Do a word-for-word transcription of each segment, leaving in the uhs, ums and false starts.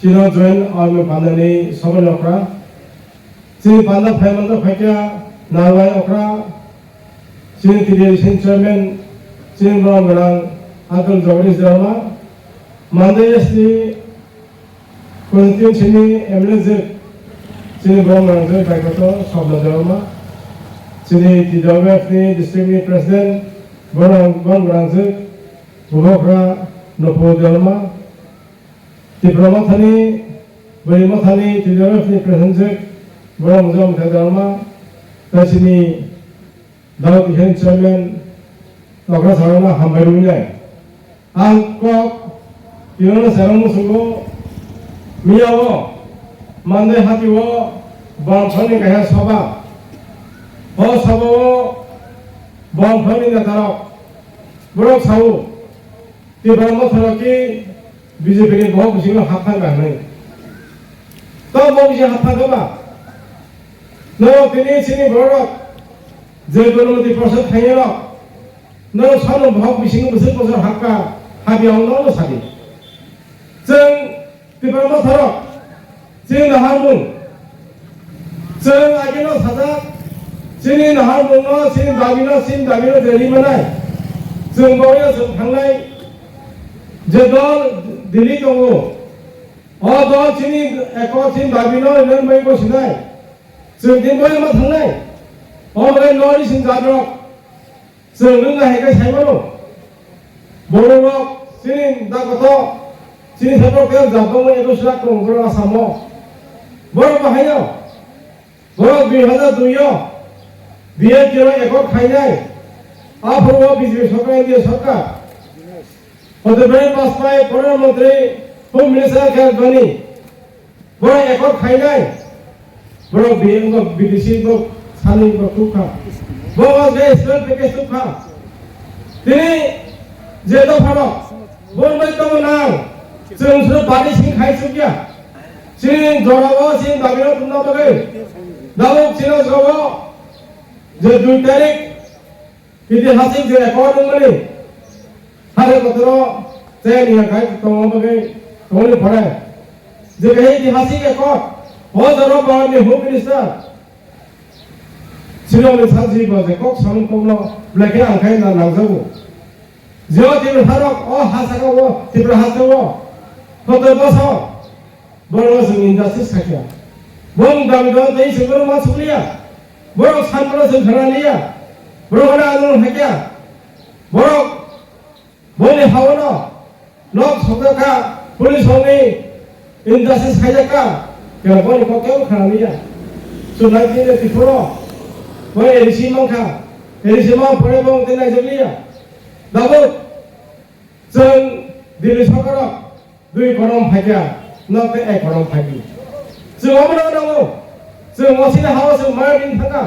Chino join army pandani sobai okra. Chini panda phaimanta phaikya Narwai okra. Chini T D A C chairman, chini borok gwnang Uncle Jagadish Debbarma. Mandai S T constituency ni M L A je chini borok gwnang je Baikoto Sabla Debbarma. Chini T W F ni district ni president borok gwnang je Bubagra Nopo Debbarma. Tipra Mothani, Bwrwi Mothani, T W F ni President Jek, Borok Mujang Mithai Dharma, Tasini, Daud Ihen Chairman, Okra Sarana Hambai Rwinai. Ang kok, Tirana Sarang Musungo, Miyao, Mandai Hatio, Bamphani Kaha Soba, Ho Soba, Bamphani Natarok, Borok Sao, Tipra Motha rok ki B J P ni bohok bisingo hap thang kha hinwi. To bo bisingo hap thang kha ba? Norok tini chini borok je Ganapati Parishad khainai rok, norok sano bohok bisingo bwswk bosor hap kha, hap ya wng no sadi. Chwng Tipra Motha rok, chini naharmung. Chwng ageno sajak, chini naharmungno, chini dabino, chini dabino je rimanai. Chwng baoya chwng thangnai je dol Delhi tongo. O dol chini ekor chini dabino rinani bagwi bosinai. Chwng tini baoya ma thangnai. O bagwi North East ni jatrok. Chwng nwng nahai khe sai mano. Borok rok chini dakoto, chini sabo khe jabongo edo sila kong borok Asamo. Borok bahai no. Borok dui hajar dui o B N P rok ekot khainai. Aphuru o B J P sorkar, N D A sorkar. Hote Biren Bajpai, Pradhan Mantri, Home Minister khe Dhoni. Borok ekot khainai, borok B M, borok B D C, borok sani, borok tukha. Borok je special package tukha. Tini je dopha rok, borok bai tamo nang, chwng suru party sing khai sukya. Chini jora o, chini dabi rok tungna bagwi. Dabok chini jora o, je dui tarik, Itihasik je accord wngmani, hare kotoro chayani ya kai tongma bagwi tongmani pore. Je kahe itihasik accord, o jora Bharatni Home Minister, Shri Amit Shah ji bo je kok samung kokno belai khe ang khai na nangjago. Je o Tripura harok, o ha saka o, Tripura ha saka o, kotor bosor, Borok chwng injustice khaikha. Bong dami dong tei chwng borok ma sukliya. Borok san borok chwng khana liya. Borok ano ano haikya. Borok boni haono nok sokjakha, police hongni injustice khaijakha. Kela boni kok kebo khana liya. Chwng nai tini Tripura. Boni A D C mankha. A D C mang pore bong tei naijak liya. Dabok chwng Delhi sorkaro Dui korom phaikha, nok tei ek korom phaikha. Chwng omo no nango. Chwng o chini hao chwng maya bini thangkha.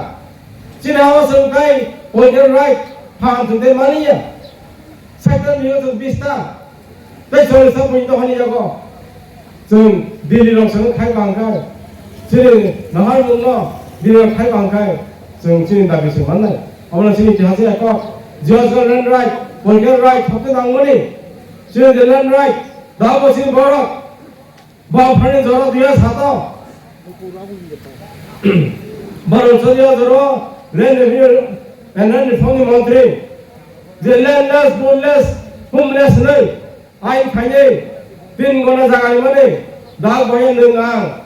Chini hao chwng tei political right phan thwng tei mani ya. Sector ni chwng bista. Tei chwng sa bini dohani yago. Chwng Delhi rok chwng khai bangkha. Chini nahar mungno Delhi rok khai bangkha. Chwng chini dabi chwng mannai. Omo no chini itihas ya kok. Judge land right, political right thokte nangmani. Chini the land right. Dabo chini borok. Bang phani jora duya sato. Bang choriya jora land review and land reform ni mantri. Je landless, boneless, homeless nei. Ain khainai. Tin gona jaga ni mani. Dak boya nung ang.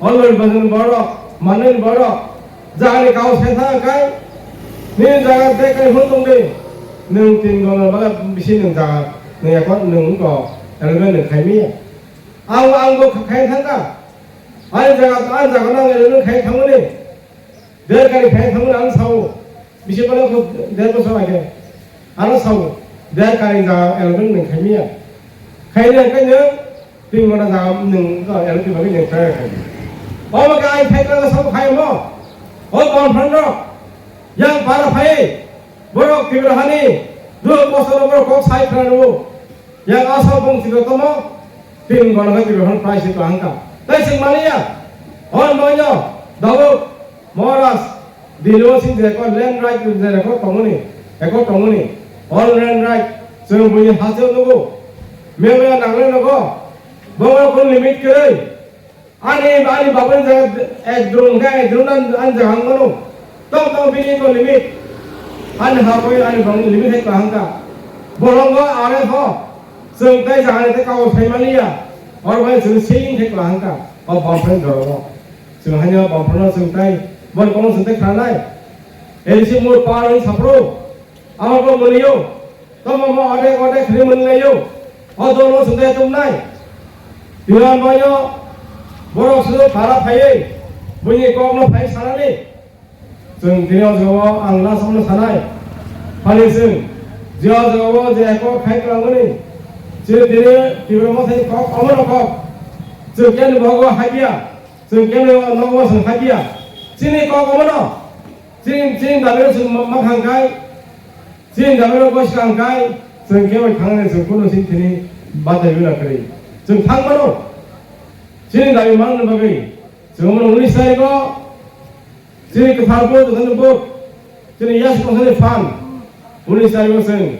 Olor bajan borok, manun borok. Jaga ni kau sesa kai. Ni jaga de kai hon tong de. Nung tin gona baga bisi nung jaga. Nung ekot nung ko. Elbe nung khaimi. Ang, ang bo khaina thangkha. Ani jaga, ani jaga no ang eleng khai thangmani. Der kari khai thangmani ang sao. Bisi pala ko der bosor age. Ano sao. Der kari jaga eleng nung khaimiya. Khaina khaina, tin gona jaga nung ko eleng bagwi nung khai khai. Omo ka ai khai ka sao khai mo. O konfront ro. Yang para phai. Borok Tripura hani. Dua bosor borok kok sai khana nungo. Yang asal bong tiko tomo, tin gona bai tiko hon price tiko hangka. Tai sing mania, hon boyo, Dawud, Moras, Dilo sing je ko land right je ko tongoni, eko tongoni, all land right, chwng bui hasil nugo, mebaya nangle nugo, Bo kunu limit kwrwi. Ani, ani baba ni jaga ek drum khe ek drum an, an jaga ang mano. Tong tong bini ko limit. Ani ha koi ani bang limit hai kahang ka. Bolong go are ho. Chwng tai jaga ni te kau sai maliya. Or bai chwng sing hai kahang ka. O bang phai doro. Chwng hanya bang phano chwng tai. Bon kono chwng tai khanai. Elisi mur par ang sapro. Amo ko maliyo. Tamo mo ode ode khri manlayo. O dolo sundai tumnai. Tiwan bayo. Borok sudu para phaiwi. Buini kokno phai sanani. Chwng tini o jaga o ang last o sanai. Phani chwng. Je o jaga o je kok khai kwlangmani. Chwng tini Tipra Mothani kok omono kok. Chwng kenu bogo haiya. Chwng kenu nogo chwng haiya. Chini kok omono. Chini, chini dabe chwng ma, ma thangkai. Chini dabe rok bwskang kai, chwng kebo thangnai chwng kunu sing thini batai bila kwrwi. Chwng thang mano. Chini dabi manna bagwi. Chwng mano unis tarikh o chini kwthar vote, kwthar vote. Chini yas kwthar fan. Unis tarikh o chwng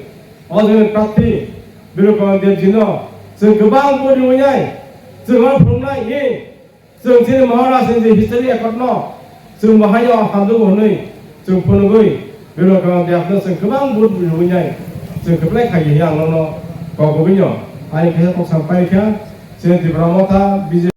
o chwng prarthi Biru Kamal Deb jino chwng kwbang vote rwnai. Chwng ma phunuknai ni. Chwng chini Maharaj ni je history record no chwng bo haino hamjwk hwnwi chwng phunugwi Bimal Kamal Debno chwng kwbang vote rwinai chwng kwplai khaidi hinwi ang nono kok kwbwino ani khe kok sam pai kha chini Tipra Motha B J P